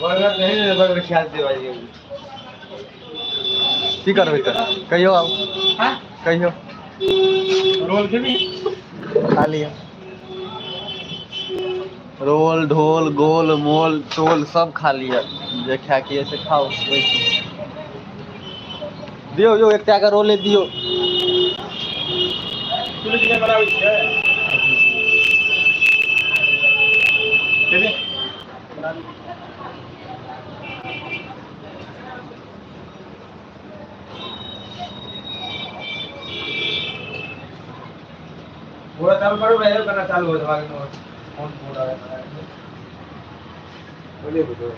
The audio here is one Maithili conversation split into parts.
बर्गर नहीं ने बर्गर खिया दे भाई। की करबै तऽ कहियौ आब। हां। कहियौ। रोल खेबी? खा लिअ। रोल ढोल गोल मोल टोल सब खा लिअ, जे खायके यऽ से खाउ। दियौ यौ एकटा के रोले दियौ। चिली चिकन बनाबै छियै? खेबी? बना दी। पूरा चालू करो भाई, करना चालू हो जाएगा। फोन पूरा है। बोलिए बोलो।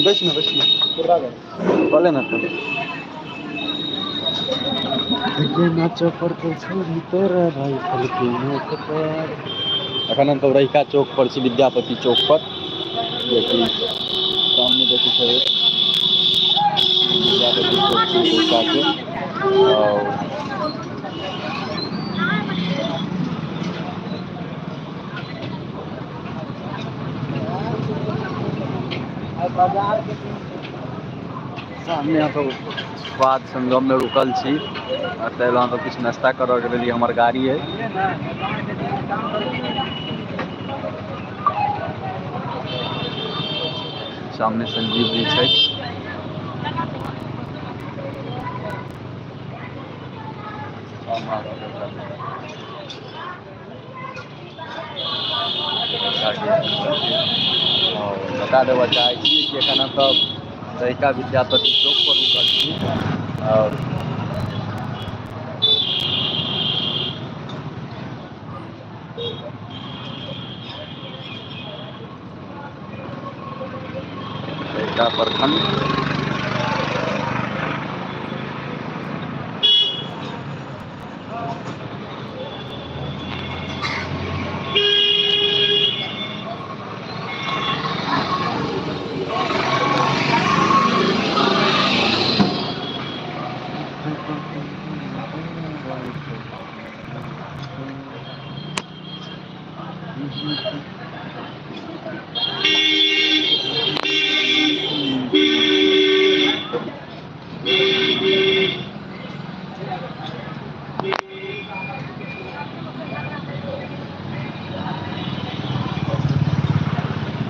बैस ने बैस ने। पूरा कर। बोले ना तो नाचो पड़तौ छौरी तोरा राइफल के नोक पर। एखन हम सब रहिका चौक पर छी, विद्यापति चौक पर, जेकि सामने देखै छै विद्यापति चौक छी रहिका के। और सामने हम सब स्वाद संगम में रुकल छी। एतऽ एलहुँ तऽ किछु नाश्ता करऽ के लेल। हमर गाड़ी है। सामने संजीव जी छै। और बता देबऽ चाहै छी कि एखन हम सब रहिका विद्यापति चौक पर रुकल छी। और रहिका प्रखंड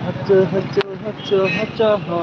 हच हच हच हच हच।